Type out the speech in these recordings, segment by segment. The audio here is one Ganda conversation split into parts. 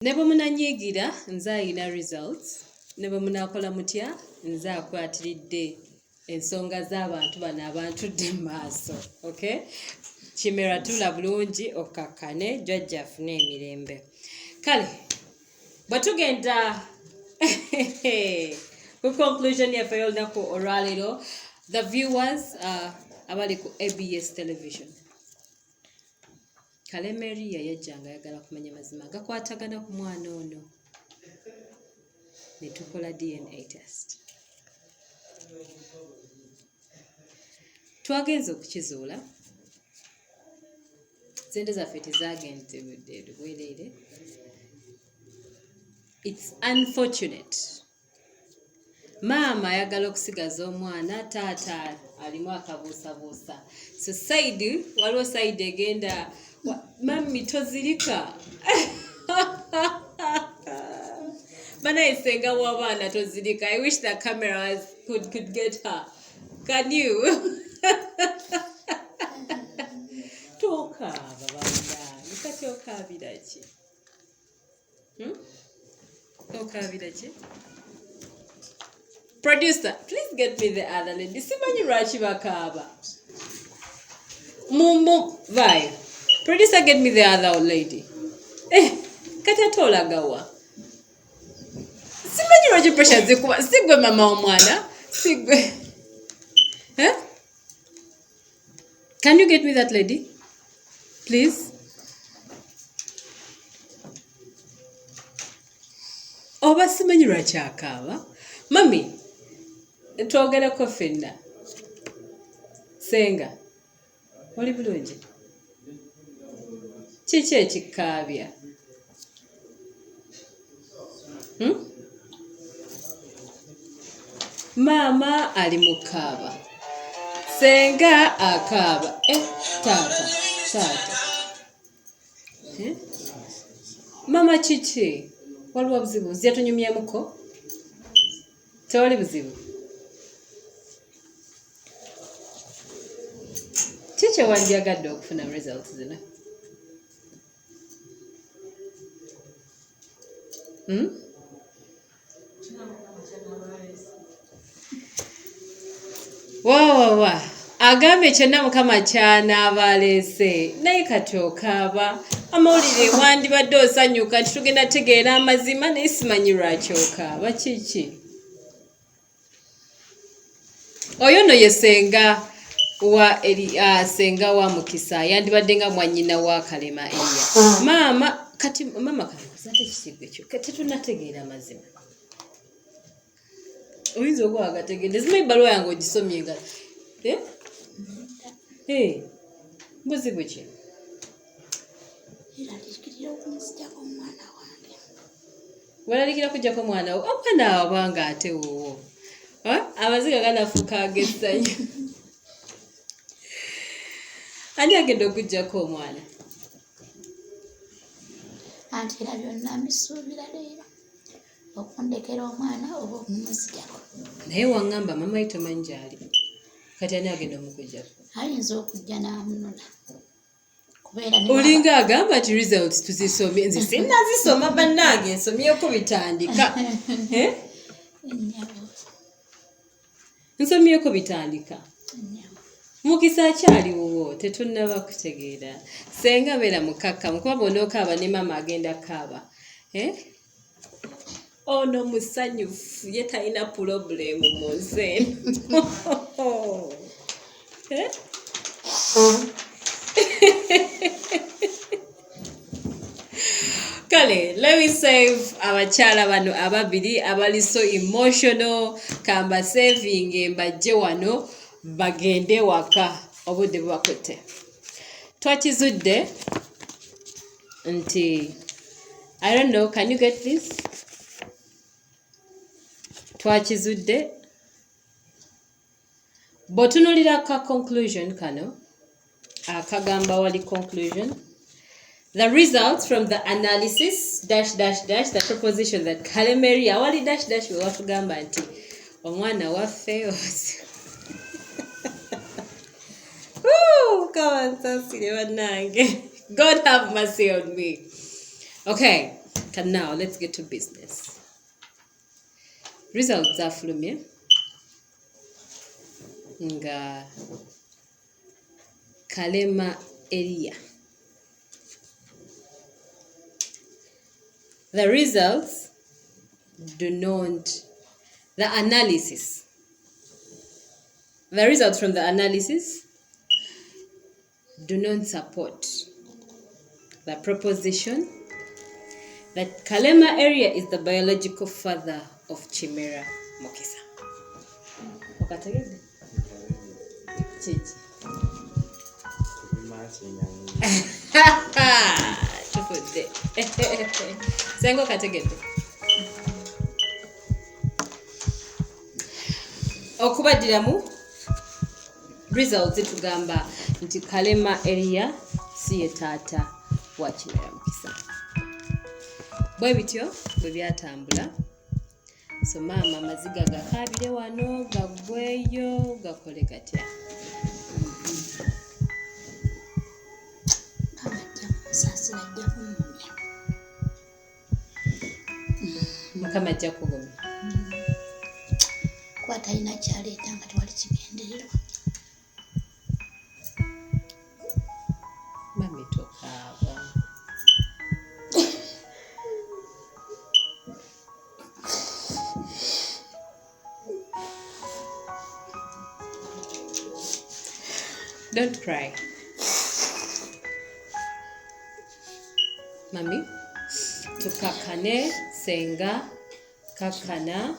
Ne bwe munanyiigira nze ayina results, ne bwe munaakola mutya nze akwatiridde ensonga z'abantu bano abantudde mu maaso. Okay? Kimera tula bulungi okkakkane jjajja afune emirembe. Kale bwe tugenda ku conclusion yaffe y'olunaku olwaleero, the viewers abali ku ABS television. Kalemeria yajja nga ayagala kumanya mazima agakwatagana ku mwana ono ne tukola DNA test. Twagenze okukizuula sente zaffe tezagenze bwereere. It's unfortunate. Maama ayagala okusigaza omwana, taata alimu akabuusabuusa. So side waliwo side egenda mami tozirika. Banaye senga w'abaana tozirika. I wish the cameras could get her. Can you? Tokaaba bannange, kati okaabira ki? Hmm? Okaabira ki? Producer, please get me the other lady. Simanyi lwaki bakaaba. Mumu vaayo. Producer, get me the other lady. Eh, kati ate olagawa? Simanyi lwaki pressure zikuba. Sigwe mama omwana. Sigwe. Eh? Can you get me that lady? Please? Oba simanyi lwaki akaaba. Mami, twogereko ffenna. Senga, oli bulungi? Kiki ekikaabya? Hmm? Maama ali mu kaaba. Senga akaaba. Eh, taata, taata. Eh? Mama kiki? Waliwo buzibu? Nzija tunyumyemuko? Tewali buzibu? Kiki wandyagadde okufuna results zino? Hmm? Wawawa agambye kyonna Mukama kyanaaba aleese, naye kati okaaba amawulire. Wandibadde osanyuka nti tugenda tegeera amazima, naye simanyi lwaki okaaba. Kiki? Oyo nno ye senga wa eri senga wa Mukisa, yandibadde nga mwannyina wa Kalema Eriya. Maama kati, maama kakuza tekisigwe kyo tetunategeera mazima. Oyinza okuba agategedde, simanyi ebbaluwa yange ogisomye nga eh? Eh, buzibu ki? Eraliikirira okunzijako omwana wange. Weralikira kujjako omwana wo? Omwana wabanga ate wuwo. Amaziga ganafuuka ag'essanyu. Ani agenda okuggyako omwana? Anti era byonna mbisuubira leero, okundekera omwana oba okumuzijako. Naye waŋŋamba mama ye tomanyi gy'ali, kati ani agenda omukuggyako? Ayinza okujja n'amunona. Olinga agamba nti results tuzisomye, nze sinnazisoma bannange, nsomyeko bitandika. Eh? Nsomyeko bitandika. Mukisa akyali wuwo, tetunnaba kutegeera. Senga beera mukakkamu, kuba bw'onookaaba ne maama agenda kukaaba. Eh? Ono musanyufu, ye talina pulobulemu mu nsi eno. Eh? Kale, let me save abakyala bano ababiri abali so emotional. Kamba saving mbajje wano bagende waka, obudde bubakutte. Twakizudde nti, I don't know, can you get this? Twakizudde bw'otunuulira ka conclusion kano akagamba wali conclusion, the results from the analysis dash dash dash, the proposition that Kalemeri awali dash dash, we watugamba nti omwana waffe. Kawansasire bannange, God have mercy on me. Okay, Now let's get to business. Results zafulumye nga Kalema Eria. The results do not, the analysis, the results from the analysis do not support the proposition that Kalema Area is the biological father of Chimera Mukisa. Okategedde? Kiki? Tufudde. Senga okategedde? Okubaddiramu, results zitugamba nti Kalema Area si ye taata wa Kimera Mukisa. Bwe bityo bwe byatambula. So maama, amaziga gakaabire wano gaggweyo, gakole gatya? Mukama ajja kunsaasira, ajja kuŋŋumya. Mukama ajja kugumya. Kuba talina kyaleeta nga tewali kigendererwa. Mami, tokaaba. Don't cry. Mami, tukakane, senga, kakana.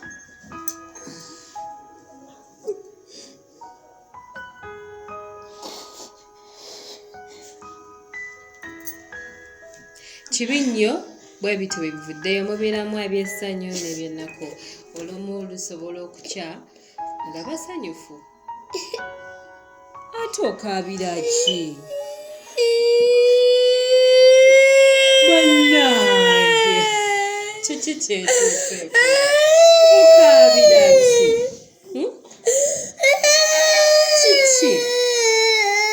Kibi nnyo bwe bityo bwe bivuddeyo. Mubeeramu ebyessanyu n'ebyennaku. Olumu lusobola okukya nga basanyufu. Ate okaabira ki? Bannange, kiki kyetuuseeko? Okaabira ki? Hmm? Kiki?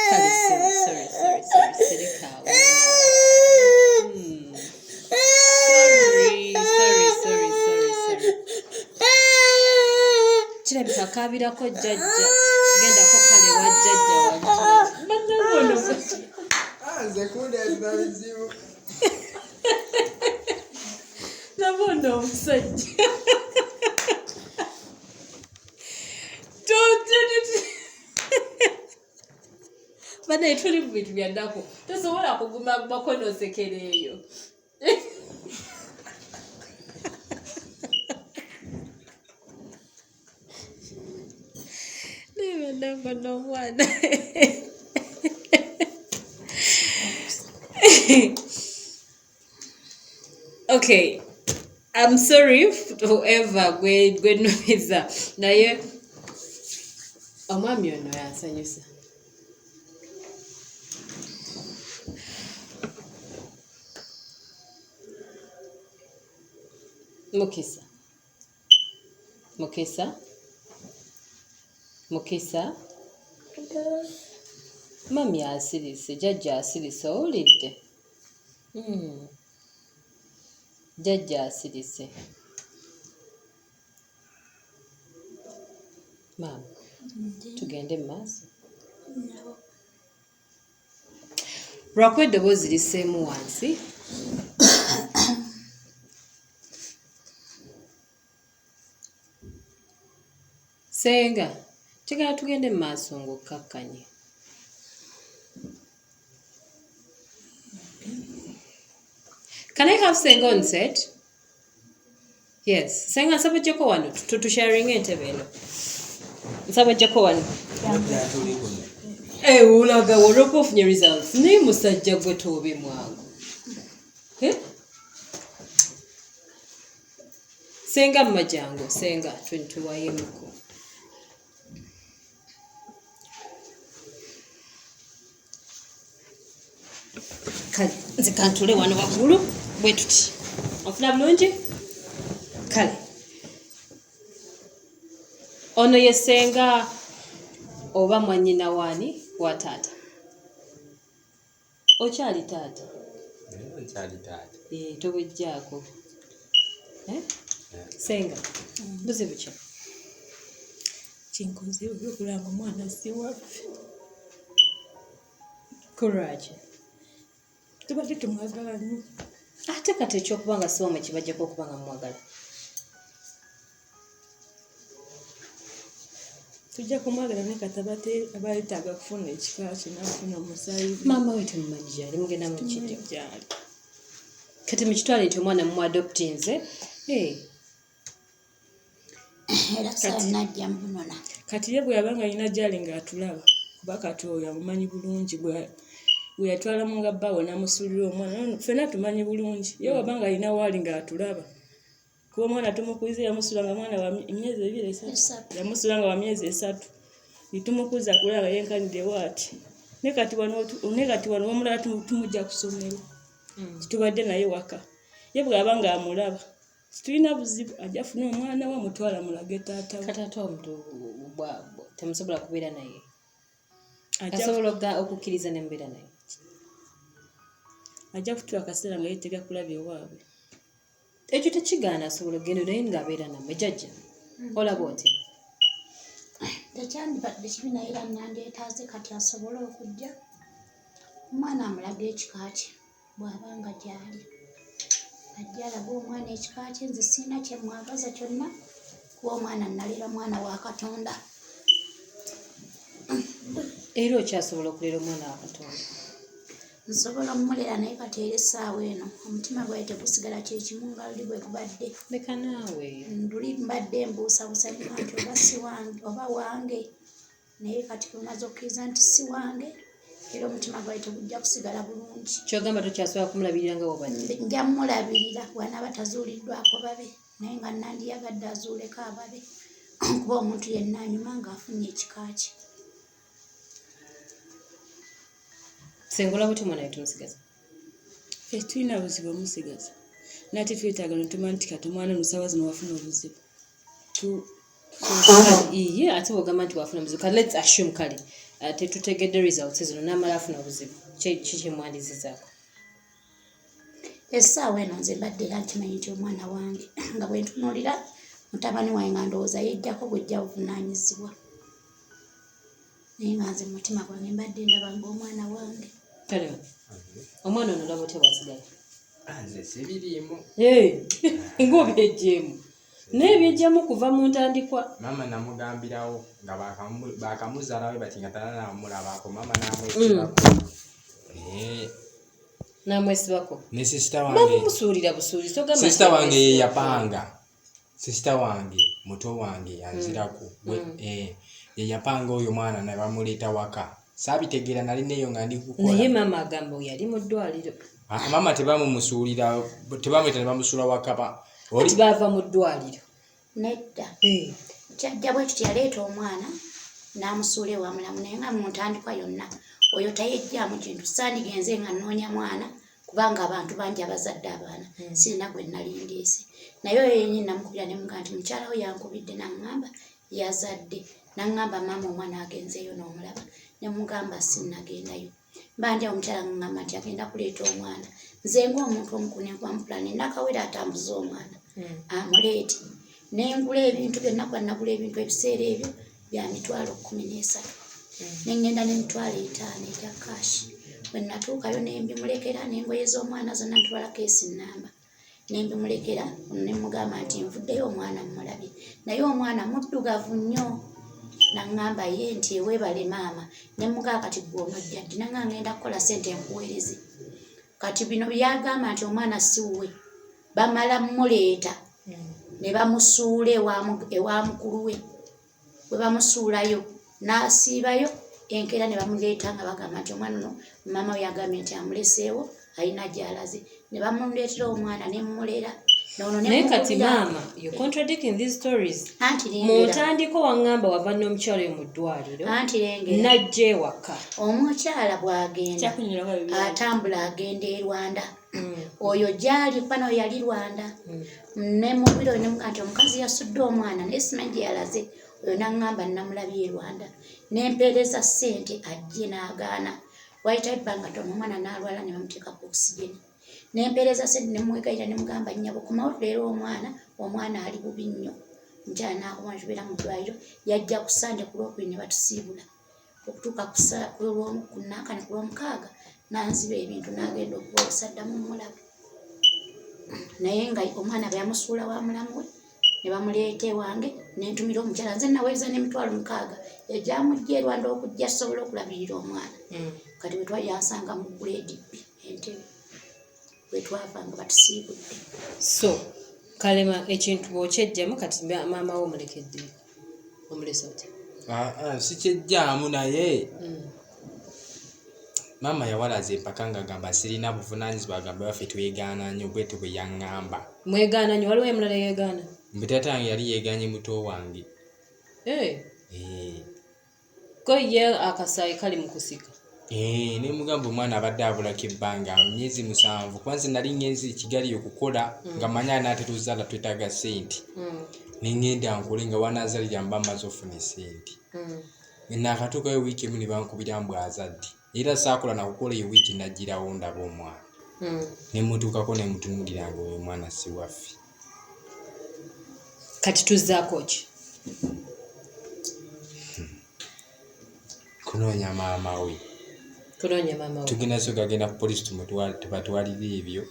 Kale, sorry, sorry, sorry, sorry, sirikaawo. Sorry, sorry, sorry, sorry, sorry. Kirabika akaabirako jjajja. Gendako kale wa jjajja wajja. Bannange, ono Ah, nze kundeetera bizibu. Nabo ono omusajja. Banaye, tuli mu bintu bya nnaku, tosobola kuguma gumako n'osekera eyo. Naye bannange, n'omwana. Okay, I'm sorry whoever gwe nnumiza, naye omwami ono yansanyusa. Mukisa, Mukisa, Mukisa, mami asirise, jjajja asirise, owulidde? Jjajja asirise. Maama, tugende mu maaso. Nabo. Lwakuba eddoboozi lisseemu wansi. Senga, njagala tugende mu maaso ng'okkakkanye. Can I have Senga on set? Yes. Senga, nsaba ojjeko wano tutusharinga entebe eno. Nsaba ojjeko wano. Tuli kuno. Eh, olaga olwokuba ofunye results, naye musajja gwe toobe mwangu. Eh? Senga mumajango, senga tuwayemuko. Kale nze kantule wano waggulu bwe tuti. Ofuna bulungi? Kale, ono ye senga oba mwannyina waani wa taata? Okyali taata? Nkyali taata. Eh, tobwejjaako. Eh? Senga, buzibu ki? Kinkoze okulanga omwana si waffe. Kulwaki? Tubadde tumwagala nnyo. Ate kati ekyokuba nga si wamwe kibajjako okuba nga mumwagala? Tujja kumwagala naye kati aba yeetaaga kufuna ekika kye n'afuna omusaayi. Maama we temumanyi gyali, mugenda mukijja. Gyali. Kati mukitwale nti omwana mumuadoptinze. Era najja mbunona. Kati ye bwe yabanga alina gyali ng'atulaba, kuba kati oyo amumanyi bulungi, bwe yatwalamu nga bbaawe n'amusuulira omwana, ffenna tumanyi bulungi. Ye wabanga alina waali ng'atulaba, kuba omwana tumukuliza, yamusuula nga mwana wa emyezi 2 3, yamusuula nga wa myezi 3, ne tumukuza kulaba yenkanidde waati. Ne kati wano wamulaba tumujja ku ssomero, titubadde naye waka. Ye bw'aba ng'amulaba, tulina buzibu, ajja afune omwana we amutwala mulage taata we. Kati ate omuntu temusobola kubeera naye? Asobola okukkiriza ne mubeera naye? Ajja kutuwa akaseera nga yeetega kulaba ewaabwe. Ekyo tekigaana, asobola okugenda naye ng'abeera nammwe. Jjajja, olaba otya? Tekyandibadde kibi, naye era nandyetaaze kati asobole okujja omwana amulage ekika kye bw'aba nga gy'ali. Ajja alage omwana ekika kye. Nze sirina kye mwagaza kyonna, kuba omwana nalera mwana wa Katonda. Era okyasobola okulera omwana wa Katonda? Nsobola omulera, naye kati era essaawa eno omutima gwaye tegusigala kyekimu nga luli bwe gubadde. Leka naawe. Luli mbadde mbuusabuusa nti oba si wange oba wange, naye kati bwemaze okukkiriza nti si wange, era omutima gwaye tegujja kusigala bulungi. Kyogamba tokyasobola kumulabirira nga bw'obadde? Nja mmulabirira bw'anaaba tazuuliddwako babe, naye nga nandiyagadde azuuleko ababe, kuba omuntu yenna anyuma ng'afunye ekika kye. Senga, olaba otya omwana tumusigaza? Ffe tulina buzibu omusigaza, nate twetaaga netumanya nti kati omwana ono ssaawa zino wafuna obuzibu. Iye, ate bwogamba nti wafuna obuzibu, kale let's assume kale tetutegedde results zino, n'amala afuna obuzibu, ki kyemwandizizaako? Essaawa eno nze mbadde era nkimanyi nti omwana wange, nga bwe ntunuulira mutabani wange nga ndowooza yejjako bwejja buvunaanyizibwa, naye nga nze mu mutima gwange mbadde ndaba ng'omwana wange. Kale omwana ono olaba otya bwasigala? Nze sibiriimu. Ng'obyejjeemu, naye byejjamu kuva mu ntandikwa. Maama namugambirawo nga bakamuzaala we bati nga tananamulabako, maama namwesibako. Namwesibako. Ne sister wange. Bamusuulira busuuli, togamba nti Sister wange ye yamwesibako. Yapanga sister wange muto wange yanziraku. Ye yapanga oyo mwana ne bamuleeta waka. Saabitegeera, nali neyo nga ndi kukola. Naye maama agamba oyo yali mu ddwaliro. Ah, maama tebamumusuulira, tebamuleeta ne bamusuula waka oli Ati baava mu ddwaliro. Nedda, kyajja bwe kiti: yaleeta omwana n'amusuula ewa mulamu, naye nga mu ntandikwa yonna oyo tayejjaamu kintu. Sandigenze nga nnoonya mwana, kubanga abantu bangi abazadde abaana, sirina gwe nali ndeese. Naye oyo yennyini namukubira ne mugamba nti mukyala we yankubidde naŋŋamba yazadde, naŋŋamba maama omwana agenzeeyo n'omulaba, ne mugamba sinnagendayo. Mba ndi awo, omukyala ŋŋamba nti agenda kuleeta omwana. Nze ng'omuntu omukulu nenkuba mupulani nakawere atambuze omwana amuleete, nengula ebintu byonna, kuba nagula ebintu ebiseera ebyo bya 130,000, neŋŋenda n'50,000 egya cash. Bwe natuukayo nembimulekera n'engoye z'omwana zonna, ntwala case namba nembimulekera, nemugamba nti nvuddeyo omwana mmulabye, naye omwana muddugavu nnyo. Naŋŋamba ye nti eweebale maama. Nemugamba kati gwe onojja ddi? Naŋŋamba ngenda kukola ssente nkuweereze. Kati bino byagamba nti omwana si wuwe, bamala mmuleeta ne bamusuula ewa mukulu we. Bwe bamusuulayo n'asiibayo, enkeera ne bamuleeta nga bagamba nti omwana ono maama we yagambye nti amuleseewo alina gy'alaze, ne bamuleetera omwana ne mmulera. Nono ne Naye kati mukubira. maama, you contradicting these stories. Anti Mu lengera. ntandiko waŋŋamba wava n'omukyalo oyo mu ddwaliro, Anti lengera. n'ajja ewaka. Omukyala bw'agenda Kyakunyula bwe byali. atambula agenda e Rwanda, oyo gyali kuba nayo yali Rwanda. Nemubira oyo nemugaa nti omukazi yasudde omwana naye simanyi gye yalaze. Oyo naŋŋamba namulabye e Rwanda, nempeereza ssente ajje n'agaana. Wayitayo ebbanga tono omwana n'alwala ne bamuteeka ku oxygen. Nempeereza sente nemwegayira nemugamba nnyabo komawo tuleere omwana, omwana ali bubi nnyo. Omukyala n'akoma ne tubeera mu ddwaliro, yajja ku Ssande ku Lwokubiri ne batusiibula. Okutuuka ku ku Nankani ku Lwomukaaga n'anziba ebintu n'agenda okuba obusaddamu mmulaba. Naye nga omwana bwe yamusuula wa mulamu we ne bamuleeta ewange ne ntumira omukyala nze naweereza n'emitwalo 6 egyamujja e Rwanda okujja asobole okulabirira omwana. Kati bwe twali yansanga mu grade B Entebbe bwe twava nga batusiibudde. So Kalema ekintu bw'okyejjamu kati maama wo omulekedde omulese otya? Sikyejjaamu naye maama yawalaza empaka ng'agamba sirina buvunaanyizibwa, agamba baffe twegaana nnyo, bwetyo bwe yaŋŋamba. Mwegaana nnyo, waliwo omulala yeegaana? Mbu taata wange yali yeegaanye muto wange. Ko ye akasaayi kali mu kusika. Ne mugamba omwana abadde abulako ebbanga myezi 7, kuba nze nali ngenze e Kigali okukola nga mmanyi anaatera ozaala twetaaga ssente. Ne ŋŋenda nkole nga wanaazaalira mba mmaze ofuna ssente. Naakatuukayo wiiki emu ne bankubira mbu azadde. Era saakola na kukola eyo wiiki nagirawo ndaba omwana. Ne mutuukako ne mutunuulira nga oyo omwana si waffe. Kati tuzzaako ki? Kunoonya maama we. Kunoonya maama we. Tugenda sooka genda ku poliisi tubatwalire ebyo.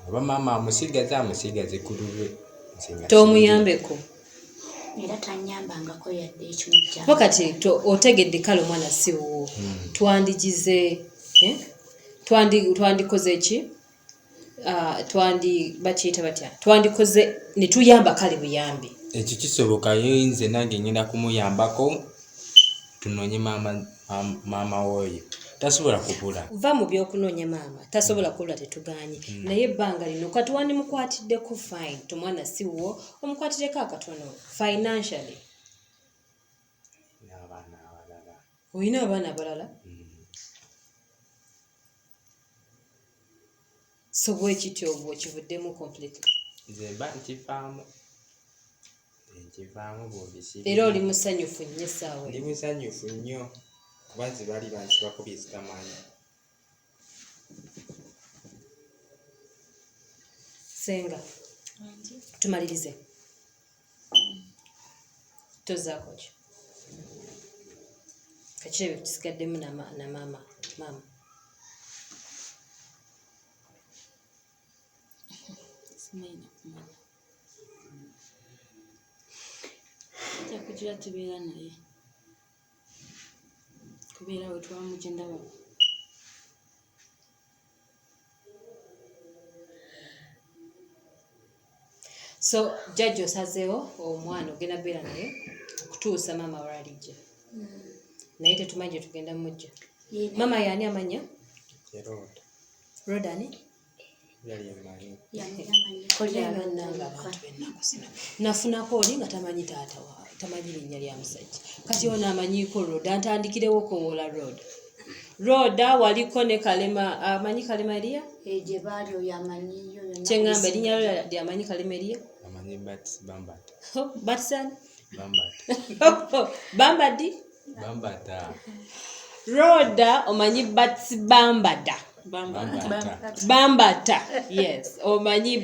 Oba maama amusigaze amusigaze ku lulwe. Tomuyambeko. Era tanyambangako yadde ekimu kya. Kuba kati otegedde kale omwana si wuwo. Twandigize, twandikoze ki? Bakiyita batya? Twandikoze ne tuyamba kale buyambi. Ekyo kisoboka, nze nange ngenda kumuyambako tunoonye maama w'oyo. Tasobola kubula. Va mu by'okunoonya maama, tasobola kubula tetugaanye. Naye ebbanga lino kati wandimukwatiddeko fine, omwana si wuwo, omukwatireko akatono financially. N'abaana abalala. Olina abaana abalala? So bwe kityo bw'okivuddemu completely. Nze mba nkivaamu. Nkivaamu bw'obisiibye. Era oli musanyufu nnyo essaawa. Ndi musanyufu nnyo kuba nze baali bansibako bye sitamanyi. Ssenga, tumalirize. Tozzaako ki? Kakirebe kisigaddemu na maama. Maama. Simanyi kumanya. Nja kugira tubeera naye. Kubeera we twamugye ndaba. So jjajja osazeewo omwana ogenda beera naye okutuusa maama lw'alijja. Naye tetumanyi gye tugenda mujja. Maama yaani amanya? Roda. Roda ani? Bannange abantu b'ennaku zino. Nafunako oli nga tamanyi taata wa, tamanyi linnya lya musajja. Kati ono amanyiiko Roda, ntandikirewo kowoola Roda. Roda waliko ne Kalema, amanyi Kalema Eriya? Gye baali oyo amanyiyo yonna. Kye ŋŋamba erinnya lyo lyamanyi Kalema Eriya? Amanyi Bats Bambata. Batsan? Bambata. Bambadi? Bambata. Roda omanyi Bats Bambada. Bambata. Bambata. Yes, omanyi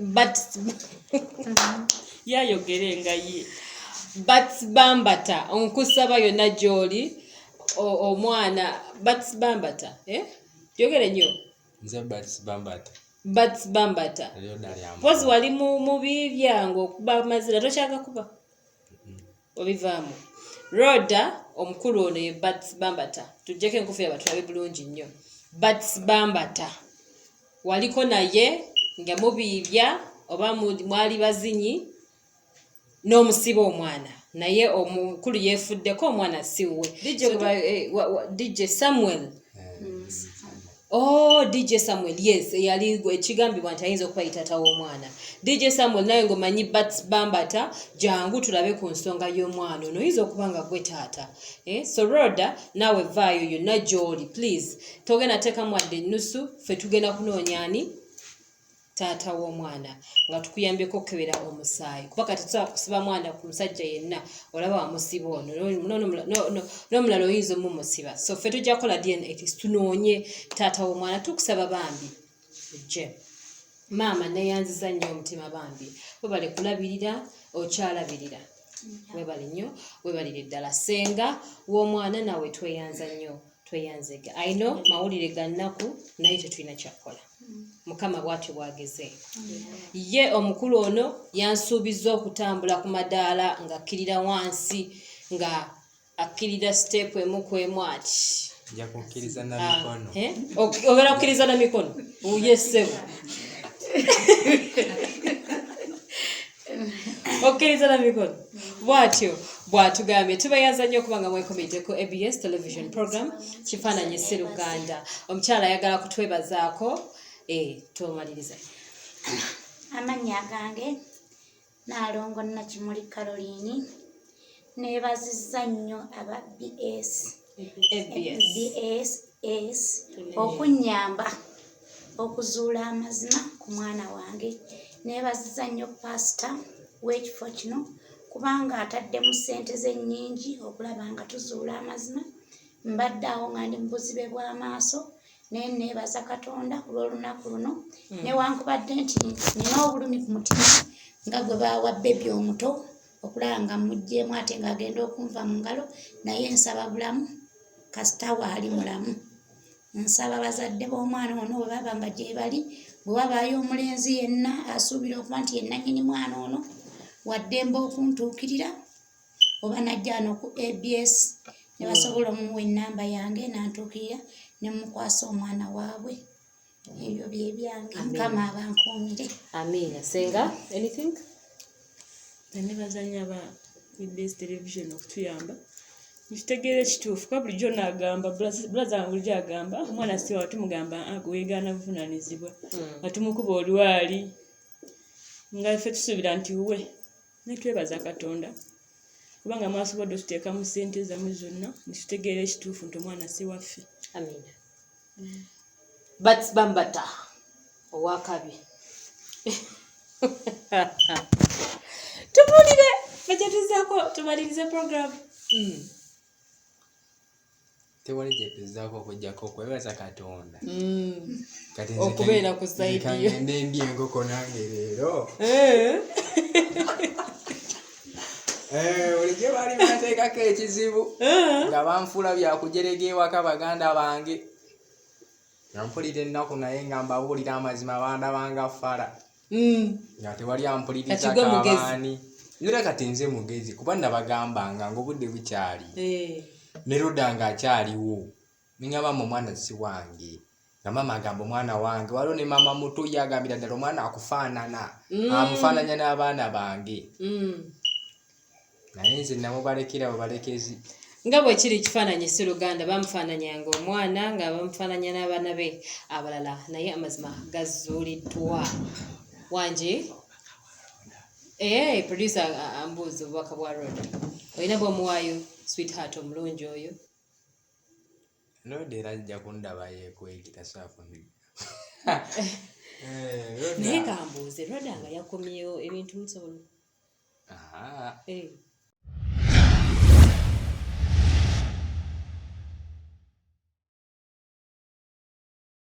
Bats. Yayogere nga ye. Bats Bambata, nkusaba yonna gy'oli omwana Bats Bambata, eh? Yogere nnyo. Nze Bats Bambata. Bats Bambata. Roda lya Mpozi wali mu bibyangu okuba amazira tokyagakuba? Obivaamu. Roda omukulu ono ye Bats Bambata. Tuggyeko enkufu batulabe bulungi nnyo. Bats Bambata. Waliko naye nga mubiibya oba mwali bazinyi n'omusiba omwana. Naye omukulu yeefuddeko omwana si wuwe. DJ Samuel. Oh, DJ Samuel, yes, yali ekigambibwa nti ayinza okuba taata w'omwana. DJ Samuel naye ng'omanyi Bats Bambata, jangu tulabe ku nsonga y'omwana ono, oyinza okuba nga gwe taata. So Roda naawe vaayo yonna gy'oli, please. Togenda teekamu wadde ennusu, ffe tugenda kunoonya ani? Taata w'omwana nga tukuyambyeko okukebera omusaayi, kuba kati tusobola kusiba mwana ku musajja yenna. Olaba wamusiba ono, n'omulala oyinza omumusiba. So ffe tujja kukola DNA test, tunoonye taata w'omwana. Tukusaba bambi ojje. Maama, neyanziza nnyo omutima. Bambi webale kulabirira, okyalabirira, webale nnyo, webalire ddala. Senga w'omwana, nawe tweyanza nnyo, tweyanzege. Aino mawulire ga nnaku, naye tetulina kyakukola. Mukama bw'atyo bw'ageze. Ye omukulu ono yansuubiza okutambula ku madaala ng'akkirira wansi, nga akkirira step emu ku emu ati. Nja kukkiriza na mikono. Eh? Ogenda kukkiriza na mikono? Ye ssebo, okkiriza na mikono, bw'atyo bw'atugambye. Tubayanza nnyo okuba nga mwekomeddeko ABS Television program Kifaananyi Si Luganda. Omukyala ayagala kutwebazaako. Tumaliriza. Amannya gange Naalongo Nakimuli Caroline. Neebazizza nnyo aba BS ABS. BSS okunnyamba okuzuula amazima ku mwana wange. Neebazizza nnyo pasita w'ekifo kino, kubanga ataddemu ssente ze nnyingi okulaba nga tuzuula amazima. Mbadde awo nga ndi mu buzibe bw'amaaso, naye neebaza Katonda ku lw'olunaku luno, newankubadde nti nina obulumi ku mutima nga gwe baawa baby omuto okulaba nga muggyemu ate ng'agenda okunva mu ngalo. Naye nsaba bulamu, kasita waali mulamu. Nsaba bazadde b'omwana ono bwe baba nga gye bali, bwe wabaayo omulenzi yenna asuubira okuba nti yenna nnyini mwana ono, waddembe okuntuukirira oba najja ano ku ABS ne basobola omuwa ennamba yange nantuukirira ne mukwasa omwana waabwe. Ebyo bye byange. Mukama abankuumire. Amiina. Senga, anything? Nebaza nnyo aba ABS Television okutuyamba nkitegeera ekituufu, kuba bulijjo naagamba, brother wange bulijjo agamba omwana si wawe. Tumugamba, "Ah, gwe weegaana buvunaanyizibwa," nga tumukuba olwali nga ffe tusuubira nti wuwe. Netwebaza Katonda kubanga mwasobodde otuteekamu ssente zammwe zonna netutegeera ekituufu nti omwana si waffe. Amiina. Bats bambata owakabi, tubuulire bajja tuzaako tumalirize program. Tewali gyetuzaako okujjako okwebaza Katonda. Kati Okubeera ku side yo. Kangende ndya enkoko nange leero. Bulijjo baali banteekako ekizibu nga banfuula byakujerega ewaka baganda bange, nga mpulira ennaku, naye nga mbabuulira amazima bandabanga fala, nga tewali ampuliriza. Kati gwe mugezi. Kabaani era kati nze mugezi, kuba nabagambanga ngaobudde bukyali, ne Roda ng'akyaliwo, ningamba mu omwana si wange, nga maama agamba omwana wange. Waliwo ne maama muto ye agambira ddala omwana akufaanana, amufaananya n'abaana bange, naye nze namubalekera bubalekezi. Nga bwe kiri, kifaananyi si Luganda, bamufaananyanga omwana nga bamufaananya n'abaana be abalala, naye amazima gazuuliddwa. Wangi ee producer ambuuza obubaka bwa Roda. Olina bwomuwaayo, sweetheart omulungi oyo? Roda era ajja kundaba yekweki, tasobola kundi. Naye kambuuze, Roda nga yakomyewo, ebintu musobola?